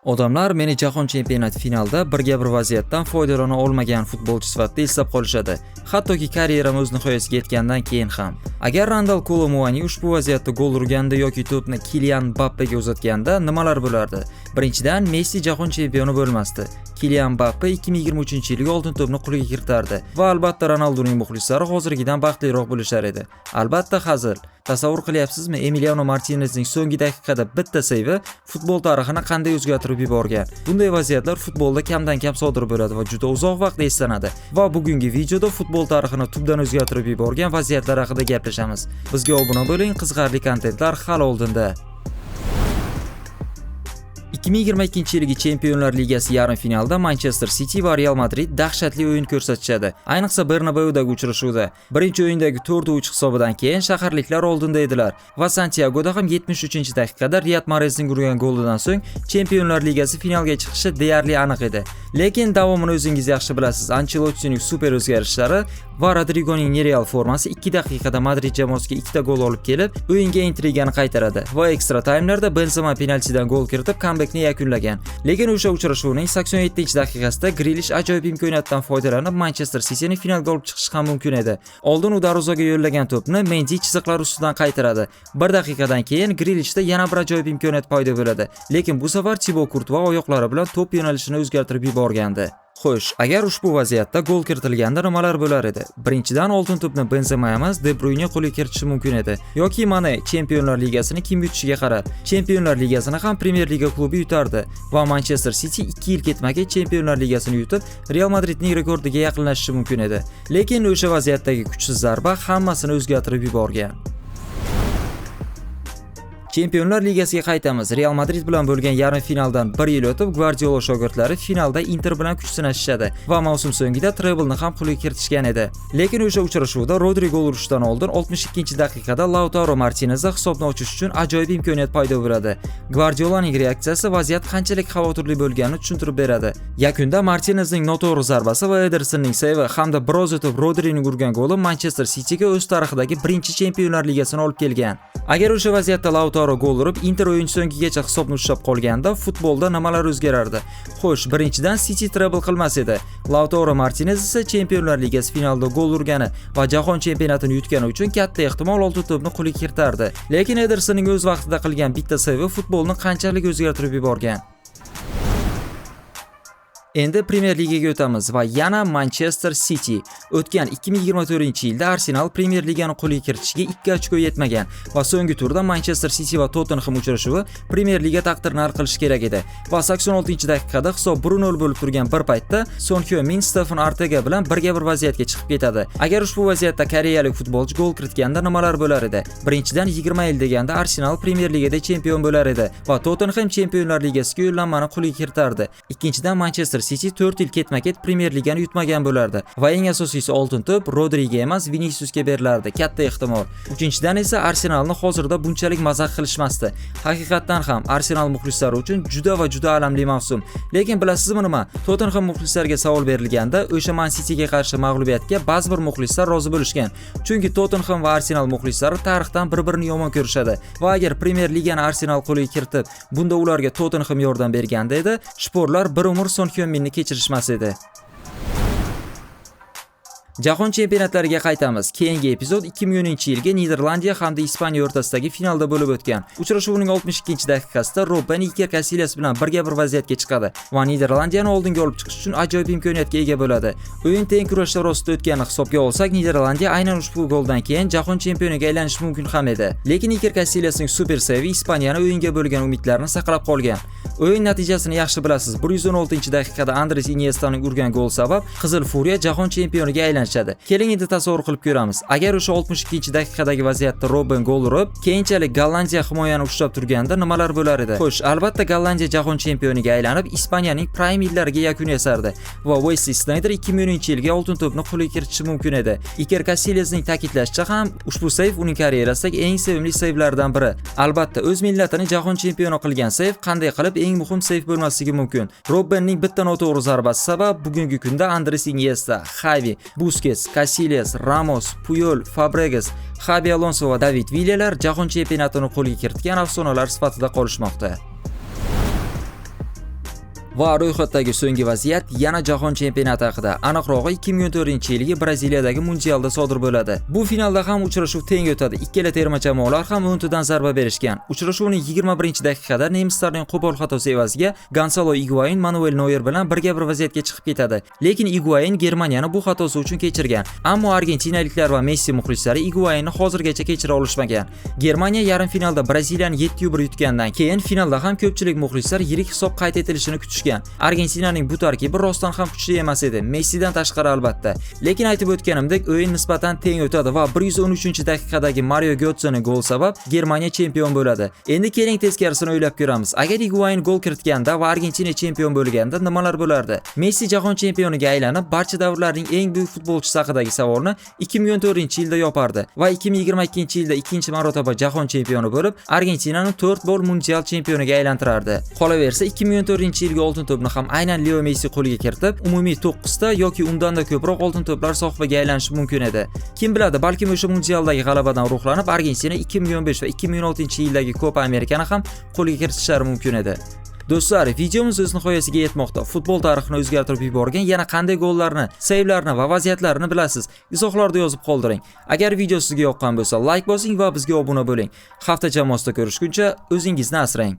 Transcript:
Odamlar meni Jahon chempionati finalida birga bir vaziyatdan foydalana olmagan futbolchi sifatida eslab qolishadi. Hattoki karyeram o'z nihoyasiga yetgandan keyin ham. Agar Randal Kolo Muani ushbu vaziyatda gol urganda yoki to'pni Kilian Mbappega uzatganda nimalar bo'lardi? Birinchidan, Messi jahon chempioni bo'lmasdi. Kilian Mbappe 2023-yilgi Oltin to'pni qo'lga kiritardi va albatta Ronalduning muxlislari hozirgidan baxtliroq bo'lishar edi. Albatta, hazil. Tasavvur qilyapsizmi, Emiliano Martinezning so'nggi daqiqada bitta seyvi futbol tarixini qanday o'zgartirib yuborgan? Bunday vaziyatlar futbolda kamdan kam sodir bo'ladi va juda uzoq vaqt eslanadi. Va bugungi videoda futbol tarixini tubdan o'zgartirib yuborgan vaziyatlar haqida gaplashamiz. Bizga obuna bo'ling, qiziqarli kontentlar hali oldinda. 2022-yilgi Chempionlar Ligasi yarim finalida Manchester City va Real Madrid dahshatli o'yin ko'rsatishadi. Ayniqsa Bernabeudagi uchrashuvda. Birinchi o'yindagi 4-3 hisobidan keyin shaharliklar oldinda edilar va Santyagoda ham 73-daqiqada Riyad Mahrezning urgan golidan so'ng Chempionlar Ligasi finalga chiqishi deyarli aniq edi. Lekin davomini o'zingiz yaxshi bilasiz. Anchelottining super o'zgarishlari va Rodrigoning nereal formasi 2 daqiqada Madrid jamoasiga ikkita gol olib kelib, o'yinga intrigani qaytaradi va ekstra taymlarda Benzema penaltidan gol kiritib, kambekni yakunlagan. Lekin o'sha uchrashuvning 87-daqiqasida Grilish ajoyib imkoniyatdan foydalanib, Manchester Cityni finalga olib chiqishi ham mumkin edi. Oldin u darvozaga yo'llagan to'pni Mendy chiziqlar ustidan qaytaradi. Bir daqiqadan keyin Grilishda yana bir ajoyib imkoniyat paydo bo'ladi. Lekin bu safar Tibo Kurtua oyoqlari bilan to'p yo'nalishini o'zgartirib yuborgandi. Xo'sh, agar ushbu vaziyatda gol kiritilganda nimalar bo'lar edi? Birinchidan, Oltin to'pni Benzema emas, De Bruyne qo'lga kiritishi mumkin edi. Yoki Mane. Chempionlar Ligasini kim yutishiga qarab. Chempionlar Ligasini ham Premier Liga klubi yutardi va Manchester City 2 yil ketma-ket Chempionlar Ligasini yutib, Real Madridning rekordiga yaqinlashishi mumkin edi. Lekin o'sha vaziyatdagi kuchsiz zarba hammasini o'zgartirib yuborgan. Chempionlar Ligasiga qaytamiz. Real Madrid bilan bo'lgan yarim finaldan bir yil o'tib, Gvardiola shogirdlari finalda Inter bilan kuch sinashishadi va mavsum so'ngida treblni ham qo'lga kiritishgan edi. Lekin o'sha uchrashuvda Rodri gol urishdan oldin 62-daqiqada Lautaro Martinezda hisobni ochish uchun ajoyib imkoniyat paydo bo'ladi. Gvardiolaning reaksiyasi vaziyat qanchalik xavotirli bo'lganini tushuntirib beradi. Yakunda Martinezning noto'g'ri zarbasi va Edersonning seyvi hamda biroz o'tib Rodrining urgan goli Manchester Cityga o'z tarixidagi birinchi Chempionlar Ligasini olib kelgan. Agar o'sha vaziyatda Lautaro gol urib, Inter o'yin so'ngigacha hisobni ushlab qolganda, futbolda nimalar o'zgarardi? Xo'sh, birinchidan, City treble qilmas edi. Lautaro Martinez esa Chempionlar Ligasi finalida gol urgani va jahon chempionatini yutgani uchun katta ehtimol Oltin to'pni qo'lga kiritardi. Lekin Edersonning o'z vaqtida qilgan bitta seyvi futbolni qanchalik o'zgartirib yuborgan? Endi Premier Ligaga o'tamiz va yana Manchester City. O'tgan 2024-yilda Arsenal Premier Ligani qo'lga kiritishiga 2 ochko yetmagan va so'nggi turda Manchester City va Tottenham uchrashuvi Premier Liga taqdirini hal qilishi kerak edi. Va 86-daqiqada hisob 1-0 bo'lib turgan bir paytda Son Heung-min Stefan Ortega bilan birga bir vaziyatga chiqib ketadi. Agar ushbu vaziyatda koreyalik futbolchi gol kiritganda nimalar bo'lar edi? Birinchidan, 20 yil deganda Arsenal Premier Ligada chempion bo'lar edi va Tottenham Chempionlar Ligasiga yo'llanmani qo'lga kiritardi. Ikkinchidan, Manchester City 4 yil ketma-ket Premier Ligani yutmagan bo'lardi va eng asosiysi, Oltin to'p Rodriga emas, Viniciusga berilardi, katta ehtimol. Uchinchidan esa Arsenalni hozirda bunchalik mazax qilishmasdi. Haqiqatdan ham Arsenal muxlislari uchun juda va juda alamli mavsum. Lekin bilasizmi nima? Tottenham muxlislariga savol berilganda, o'sha Man Cityga qarshi mag'lubiyatga ba'zi bir muxlislar rozi bo'lishgan. Chunki Tottenham va Arsenal muxlislari tarixdan bir-birini yomon ko'rishadi. Va agar Premier Ligani Arsenal qo'lga kiritib, bunda ularga Tottenham yordam berganda edi, shporlar bir umr Son Heung-minni kechirishmas edi. Jahon chempionatlariga qaytamiz. Keyingi epizod 2010-yilgi Niderlandiya hamda Ispaniya o'rtasidagi finalda bo'lib o'tgan. Uchrashuvning 62-daqiqasida Robben Iker Casillas bilan birga bir vaziyatga chiqadi va Niderlandiyani oldinga olib chiqish uchun ajoyib imkoniyatga ega bo'ladi. O'yin teng kurashlar ostida o'tganini hisobga olsak, Niderlandiya aynan ushbu goldan keyin jahon chempioniga aylanishi mumkin ham edi. Lekin Iker Casillasning super seyvi Ispaniyani o'yinga bo'lgan umidlarini saqlab qolgan. O'yin natijasini yaxshi bilasiz. 116-daqiqada Andres Iniestaning urgan gol sabab Qizil Furiya jahon chempioniga aylanishadi. Keling, endi tasavvur qilib ko'ramiz. Agar o'sha 62-daqiqadagi vaziyatda Robben gol urib, keyinchalik Gollandiya himoyani ushlab turganda nimalar bo'lar edi? Xo'sh, albatta Gollandiya jahon chempioniga aylanib, Ispaniyaning prime yillariga yakun yasardi va Wesley Sneijder 2010-yilgi Oltin to'pni qo'lga kiritishi mumkin edi. Iker Casillasning ta'kidlashicha ham ushbu seyv uning karyerasidagi eng sevimli seyvlardan biri. Albatta, o'z millatini jahon chempioni qilgan seyv qanday qilib eng muhim seyv bo'lmasligi mumkin? Robbenning bitta noto'g'ri zarbasi sabab bugungi kunda Andres Iniesta, Xavi, Busquets, Casillas, Ramos, Puyol, Fabregas, Xabi Alonso va David Villalar jahon chempionatini qo'lga kiritgan afsonalar sifatida qolishmoqda. Va ro'yxatdagi so'nggi vaziyat yana jahon chempionati haqida. Aniqrog'i, 2014-yilgi Braziliyadagi mundialda sodir bo'ladi. Bu finalda ham uchrashuv teng o'tadi. Ikkala terma jamoalar ham o'ntadan zarba berishgan. Uchrashuvning 21-daqiqada nemislarning qo'pol xatosi evaziga Gonsalo Iguain Manuel Neuer bilan birga bir vaziyatga chiqib ketadi. Lekin Iguain Germaniyani bu xatosi uchun kechirgan. Ammo argentinaliklar va Messi muxlislari Iguainni hozirgacha kechira olishmagan. Germaniya yarim finalda Braziliyani 7-1 yutgandan keyin finalda ham ko'pchilik muxlislar yirik hisob qayd etilishini kutishgan. Argentinaning bu tarkibi rostdan ham kuchli emas edi, Messidan tashqari albatta. Lekin aytib o'tganimdek, o'yin nisbatan teng o'tadi va 113-daqiqadagi Mario Götzening gol sabab Germaniya chempion bo'ladi. Endi keling, teskarisini o'ylab ko'ramiz. Agar Higuain gol kiritganda va Argentina chempion bo'lganda nimalar bo'lardi? Messi jahon chempioniga aylanib, barcha davrlarning eng buyuk futbolchisi haqidagi savolni 2014-yilda yopardi va 2022-yilda ikkinchi marotaba jahon chempioni bo'lib, Argentinani 4 bor mundial chempioniga aylantirardi. Qolaversa, 2014-yilgi oltin to'pni ham aynan Leo Messi qo'lga kiritib, umumiy 9 ta yoki undanda ko'proq oltin to'plar sohibiga aylanishi mumkin edi. Kim biladi, balkim o'sha mundialdagi g'alabadan ruhlanib, Argentina 2015 va 2016-yildagi Copa Amerikani ham qo'lga kiritishlari mumkin edi. Do'stlar, videomiz o'z nihoyasiga yetmoqda. Futbol tarixini o'zgartirib yuborgan yana qanday gollarni, seyvlarni va vaziyatlarni bilasiz? Izohlarda yozib qoldiring. Agar video sizga yoqqan bo'lsa, like bosing va bizga obuna bo'ling. Hafta jamoasida ko'rishguncha o'zingizni asrang.